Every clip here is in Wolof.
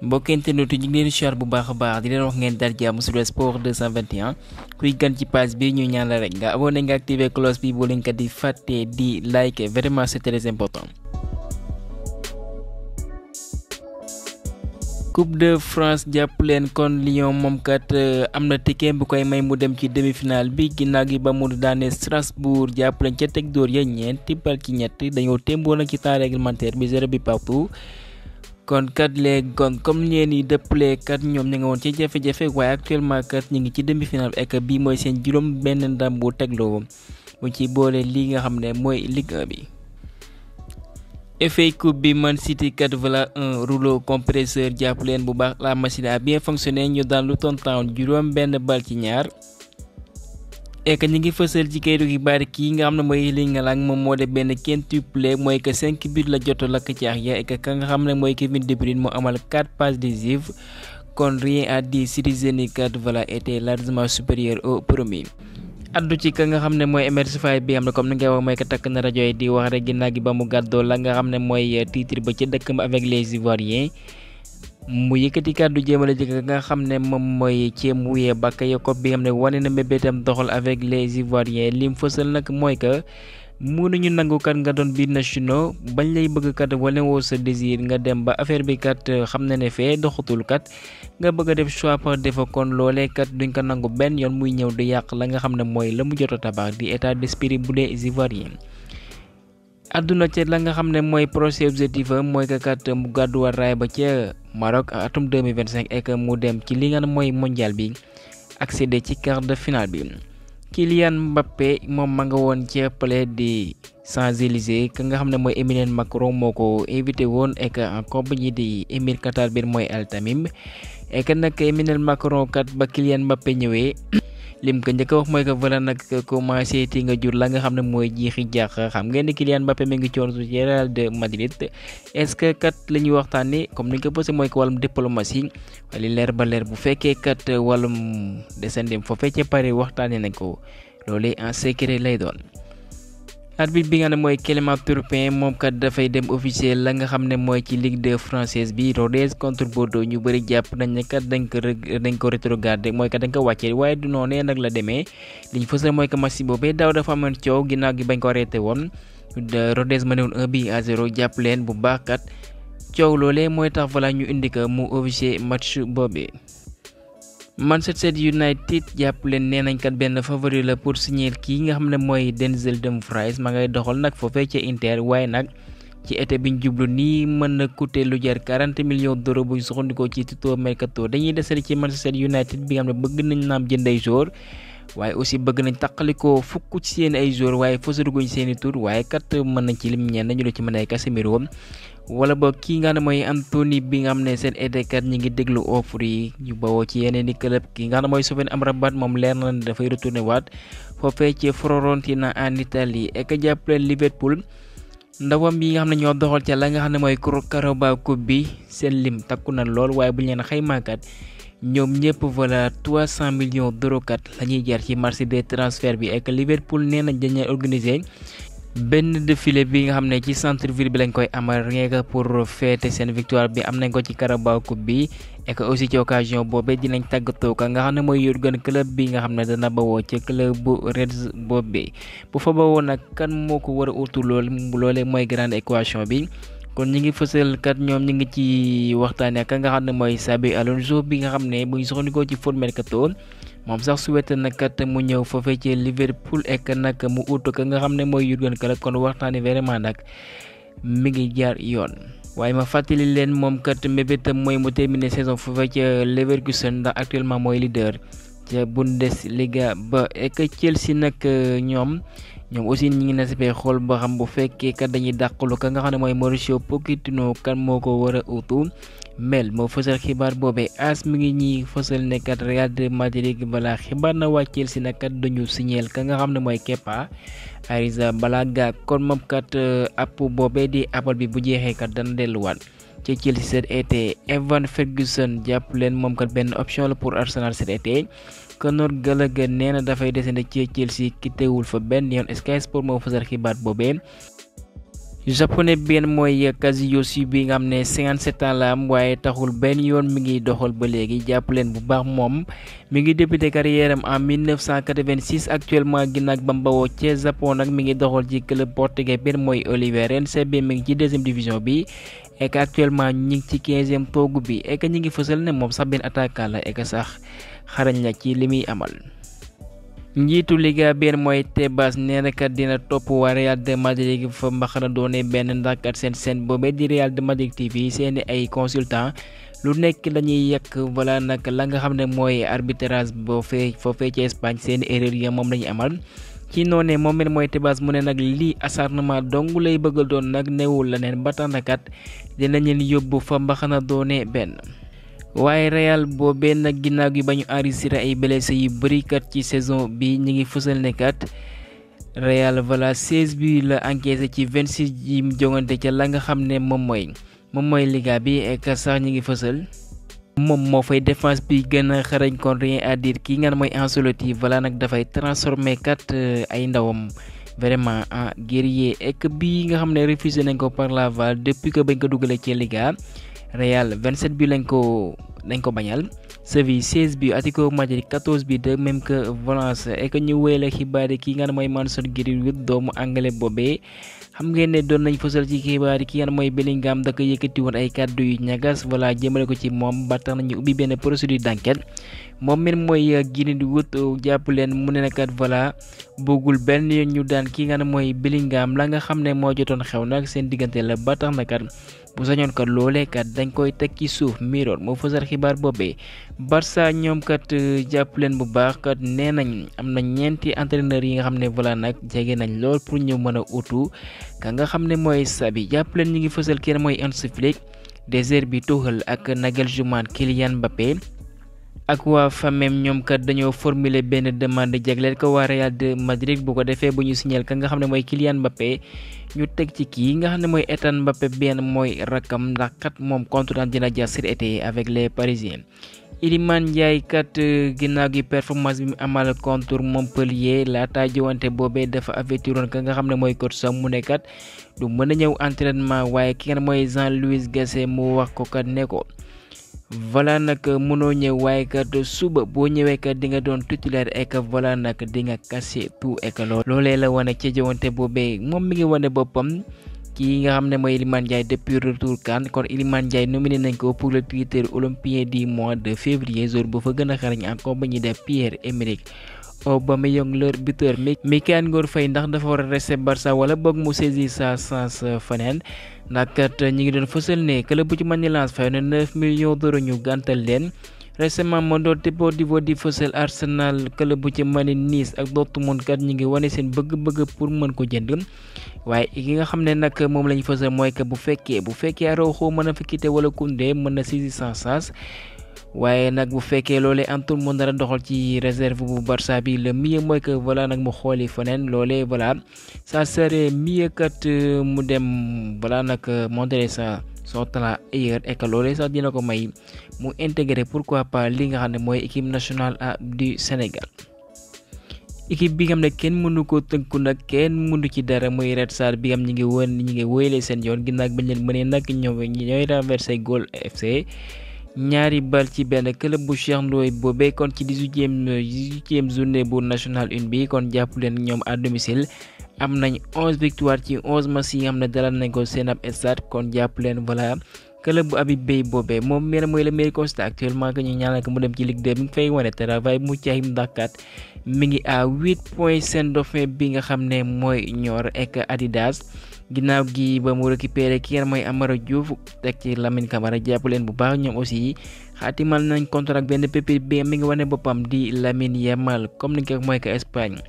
mbokk internet yi ñu ngi leen di siyaar bu baax a baax di leen wax ngeen dal jàmm Sud Sport 221 kuy gan ci page bi ñu ñaan la rek nga abonné nga activer cloche bi boo leen kat di fàtte di like vraiment c'est très important. Coupe de France jàpp leen kon Lyon moom kat am na ticket bu koy may mu dem ci demi-finale bi ginnaaw gi ba mu daane Strasbourg jàpp leen ca teg dóor ya ñeenti bal ci ñett dañoo témboo nag ci temps réglementaire bi 0 but partout. kon kat léegi kon comme ñeen yi dëppale kat ñoom ñu nga woon ci jafe-jafe waaye actuellement kat ñu ngi ci demi-finale ek bii mooy seen juróom benn ndam bu tegloo mu ci boole lii nga xam ne mooy Ligue 1 bi. FA Coupe bi Man City kat voilà un rouleau compresseur jàpp leen bu baax la machine a bien fonctionné ñu daan Luton Town juróom benn bal ci ñaar. et que ñu ngi fësal ci kayitu xibaar kii nga xam ne mooy Erling Haaland moom moo def benn quintuplé mooy que 5 buts la jot lakk ci ax ya et que ka nga xam ne mooy Kevin De Bruyne moo amal 4 passes décisives kon rien à dire Citizen yi kat voilà était largement supérieur au premier. addu ci ka nga xam ne mooy Emerse Faé bi xam ne comme ni ngay wax mooy que takk na rajo yi di wax rek ginnaaw gi ba mu gàddoo la nga xam ne mooy titre ba ci dëkkam avec les Ivoiriens. mu yëkkati kàddu jéemale ji nga xam ne moom mooy Thiemoue Bakayoko bi nga xam ne wane na mébétam doxal avec les Ivoiriens lim fësal nag mooy que mënuñu nangu kat nga doon biir nationaux bañ lay bëgg kat wane woo sa désir nga dem ba affaire bi kat xam na ne fee doxatul kat nga bëgg a def choix par défaut kon loolee kat duñ ko nangu benn yoon muy ñëw di yàq la nga xam ne mooy la mu jot a tabax di état d'esprit bu dee Ivoiriens. àdduna ca la nga xam ne mooy projet objectif mooy que kat mu gàdduwaat raay ba ca Maroc atum 2025 et que mu dem ci li nga xam ne mooy mondial bi accéder ci quart de finale bi. Kylian Mbappé moom ma nga woon ca palais des Champs-Élysées ka nga xam ne mooy Emmanuel Macron moo ko invité woon et que en compagnie di émir Qatar bi mooy Al Tamim et que nag Emmanuel Macron kat ba Kylian Mbappé ñëwee. lim ko njëkk a wax mooy que voilà nag commencé ti nga jur la nga xam ne mooy jiixi jaax xam ngeen ni Kylian Mbappé mi ngi coon su ci Real de Madrid est-ce que kat la ñuy waxtaanee comme ni ñu ko posé mooy que wàllum diplomatie wala leer ba leer bu fekkee kat wàllum descendem foofee ca Paris waxtaanee nañ ko loolee en secret lay doon. arbitre bi nga xam ne mooy Clément Turpin moom kat dafay dem officiel la nga xam ne mooy ci Ligue 2 française bi Rodez contre Bordeaux ñu bëri jàpp nañ ne kat dañ ko rétrogradé mooy kat dañ ko wàccee waaye du noonu nag la demee li ñu fësal mooy que match boobee daaw dafa amoon coow ginnaaw gi bañ ko arrêté woon Rodez ma ne woon 1-0 jàpp leen bu baax kat coow loolee mooy tax voilà ñu indi ko mu officier match boobee. Manchester United jàpp leen nee nañ kat benn favori la pour signer kii nga xam ne mooy Denzel Dumfries ma ngay doxal nag foofee ca Inter waaye nag ci été biñ jublu nii mën na coûter lu jar 40 millions d'euros buñ soxandikoo ci Tutto Mercato dañuy desal ci Manchester United bi nga xam ne bëgg nañ naam jënd ay joueurs waaye aussi bëgg nañ taqalikoo fukk ci seen ay joueurs waaye fësaluguñ seen i tur waaye kat mën nañ ci lim ñenn ñu la ci mën ay Casemiro wala boog kii nga xam ne mooy Anthony bi nga xam ne seen été kat ñi ngi déglu offre yi ñu bawoo ci yeneen i club ki nga xam ne mooy Sofiane Amrabat moom leer na ne dafay retourné waat foofee ci Fiorentina en Italie et que jàppaleen Liverpool ndawam yi nga xam ne ñoo doxal ca la nga xam ne mooy Carabao Cup bi seen lim takku na lool waaye bu ñu leen xaymaa ñoom ñëpp voilà 300 millions d'euros kat la ñuy jar ci marché des transferts bi et que Liverpool nee nañ dañuy organiser. benn défilé bi nga xam ne ci centre ville bi lañ koy amal rien que pour fêter seen victoire bi am nañ ko ci Carabao Cup bi et que aussi ci occasion boobee dinañ tàggatoo ka nga xam ne mooy Jurgen Klopp bi nga xam ne dana bawoo ci club bu Reds boobee bu fa bawoo nag kan moo ko war a utu loolee mooy grande équation bi kon ñi ngi fësal kat ñoom ñi ngi ci waxtaanee ka nga xam ne mooy Xabi Alonso bi nga xam ne bu ñu soxandikoo ci foot mercato moom sax souhaité na kat mu ñëw foofee ci Liverpool ek nag mu ut ka nga xam ne mooy Jurgen Klopp kon waxtaanee vraiment nag mi ngi jaar yoon. waaye ma fàttali leen moom kat mébétam mooy mu terminer saison foofee ca Leverkusen ndax actuellement mooy leader ca Bundesliga ba ek Chelsea nag ñoom aussi ñi ngi nasibee xool ba xam bu fekkee kat dañuy dàqalu ka nga xam ne mooy Mauricio Pochettino kan moo ko war a utu mel moo fësal xibaar boobee AS mi ngi ñi fësal ne kat Real de Madrid balaa xibaar na waa Chelsea nag kat dañu signeel ka nga xam ne mooy Kepa Arrizabalaga kon moom kat app boobee di appal bi bu jeexee kat dana delluwaat ci Chelsea cet été. Evan Ferguson jàpp leen moom kat benn option la pour Arsenal cet été. Conor Gallagher nee na dafay desandi ci Chelsea ki teewul fa benn yoon Sky Sport moo fësal xibaar boobee. japonais benn mooy Kazuyoshi bi nga xam ne 57 ans la am waaye taxul benn yoon mi ngi doxal ba léegi jàpp leen bu baax moom mi ngi débuté carrière am en 1986 actuellement ginnaaw ba mu bawoo ca Japon nag mi ngi doxal ci club portugais benn mooy Oliveirense bi mi ngi ci deuxième division bi et que actuellement ñi ngi ci 15e toogu bi et que ñi ngi fësal ne moom sax benn attaquant la et que sax xarañ la ci li muy amal. njiitu Liga benn mooy Tebas nee na kat dina topp waa Real de Madrid fa mbaxana doone benn ndax kat seen boobee di Real de Madrid TV seeni ay consultant lu nekk lañuy yàq voilà nag la nga xam ne mooy arbitrage foofee ci Espagne seeni erreur yi moom lañuy amal ci noonee moom benn mooy Tebas mu ne nag lii acharnement dong lay bëgg doon nag newul la neen ba tax na kat dina leen yóbbu fa mbaxana doone benn. waaye Real boobee nag ginnaaw gi ba ñu enregistré ay blessé yu bëri kat ci saison bi ñu ngi fësal ne kat Real voilà 16 bi la encaissé ci 26 yi mu jongante ca la nga xam ne moom mooy Liga bi et que sax ñu ngi fësal moom moo fay défense bi gën a xarañ kon rien à dire kii nga mooy Ancelotti voilà nag dafay transformé kat ay ndawam vraiment en guerrier et que bii nga xam ne refusé nañ ko par la VAR depuis que bañ ko dugalee ci Liga. Real 27 bi lañ ko bañal Séville 16 bi Atlético Madrid 14 bi de même que Valence et que ñu wéyale xibaar yi ki nga mooy Mason Greenwood doomu anglais boobee xam ngeen ne doon nañ fësal ci xibaar yi ki nga mooy Bellingham da ko yëkkati woon ay kàddu yu ñagas voilà jëmale ko ci moom ba tax nañu ubbi benn procédure d'enquête moom mi mooy Greenwood jàpp leen mu ne na kat voilà bëggul benn yoon ñu daan ki nga mooy Bellingham la nga xam ne moo jotoon xew nag seen diggante la ba tax na kat bu sañoon kat loolee kat dañ koy teg ci suuf Mirror moo fësal xibaar boobee Barça ñoom kat jàpp leen bu baax kat nee nañ am na ñeenti entraîneurs yi nga xam ne voilà nag jege nañ lool pour ñu mën a utu ka nga xam ne mooy Xavi jàpp leen ñu ngi fësal kenn mooy Hansi Flick De Zerbi Tuchel ak Nagelsmann Kylian Mbappé ak waa famem ñoom kat dañoo formuler benn demande jagleel ko waa Real de Madrid bu ko defee bu ñu signal ka nga xam ne mooy Kylian Mbappé ñu teg ci kii nga xam ne mooy Ethan Mbappé benn mooy rakam ndax kat moom contrat dina jaar cet été avec les Parisiens. Iliman Ndiaye kat ginnaaw gi performance bi mu amal contre Montpellier laata jowante boobee dafa avertiroon ka nga xam ne mooy coach sam mu ne kat du mën a ñëw entraînement waaye ki nga mooy Jean-Louis Gasset mu wax ko kat ne ko. voilà nag mënoo ñëw waaye kat suba boo ñëwee kat di nga doon titulaire et que voilà nag di nga casser tout et que loolee la wane ca jowante boobee moom mi ngi wane boppam kii nga xam ne mooy Iliman Ndiaye depuis retour CAN kon Iliman Ndiaye nominé nañ ko pour le titre olympien du mois de février jour bu fa gën a xarañ en compagnie de Pierre-Emerick Aubameyang leur buteur Mikayil Ngor Faye ndax dafa war a rester Barça wala boog mu saisir sa chance feneen ndax kat ñi ngi doon fësal ne club bu ci mën ni Lens fay na 9 millions d'euros ñu gàntal leen récemment Mundo Deportivo di fësal Arsenal club bu ci mën ni Nice ak Dortmund kat ñi ngi wane seen bëgg-bëgg pour mën ko jënd waaye ki nga xam ne nag moom lañu fësal mooy que bu fekkee Araujo mën a fi quitter wala Koundé mën na saisir sa chance waaye nag bu fekkee loolee antul mu dara doxal ci réserve bu Barça bi le mieux mooy que voilà nag mu xooli feneen loolee voilà ça serait mieux kat mu dem voilà nag montrer son talent ailleurs et que loolee sax dina ko may mu intégrer pourquoi pas li nga xam ne mooy équipe nationale du Sénégal. équipe bi nga xam ne kenn mënu ko tënku nag kenn mënu ci dara muy Red Star bi nga xam ñi ngi wóyale seen yoon ginnaaw bañ leen mënee nag ñooy renversé Gol FC. ñaari bal ci benn club bu Cheikh Ndoye boobee kon ci 18e journée bu national 1 bi kon jàpp leen ñoom à domicile am nañ 11 victoire ci 11 matchs yi nga xam ne dalal nañ ko seen ab stade kon jàpp leen voilà club bu Habib Beye boobee moom mel mooy le meilleur constat actuellement que ñu ñaanal ko mu dem ci Ligue 2 mi ngi fay wane travail mu ci ayib ndax kat mi ngi à 8 points seen dauphin bi nga xam ne mooy Nioro ak Adidas. ginnaaw gi ba mu récupéré ki nga mooy Amara Diouf teg ci Lamine Camara jàpp leen bu baax ñoom aussi xaatimal nañ contrat benn pépite bi mi ngi wane boppam di Lamine Yamal comme ni ko mooy que Espagne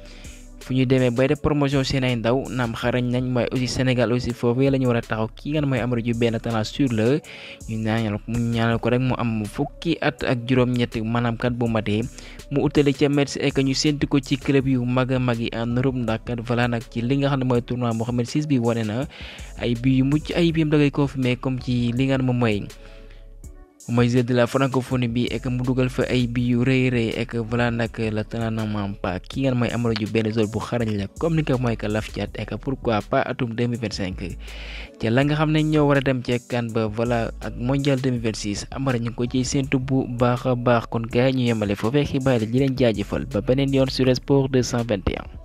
fu ñu demee bay def promotion seen ay ndaw naam xarañ nañ mooy aussi Sénégal aussi foofu la ñu war a taxaw ki nga mooy Amara Diouf benn talent sur le ñu ñaanal ko rek mu am fukki at ak juróom-ñett maanaam kat bu matee mu utale ca Metz et que ñu séntu ko ci club yu mag a mag yi en Europe ndax kat voilà nag ci li nga xam ne mooy tournoi Mohamed VI bi wane na ay bi yu mucc ay biim da ngay confirmé comme ci li nga xam moom mooy mooy jeu de la francophonie bi et que mu dugal fa ay bi yu rëy et que voilà nag la tananamam pas ki ngeen mooy Amara Diouf benn zone bu xarañ la comme ni ko mooy que laf cat et que pourquoi pas atum 2025 ci la nga xam ne ñoo war a dem ci kan ba voilà ak mondial 2026 Amara ñu ngi ko ciy séntu bu baax a baax kon gars ñu yemale foofee xibaar yi di leen jaajëfal ba beneen yoon sur Sport 221.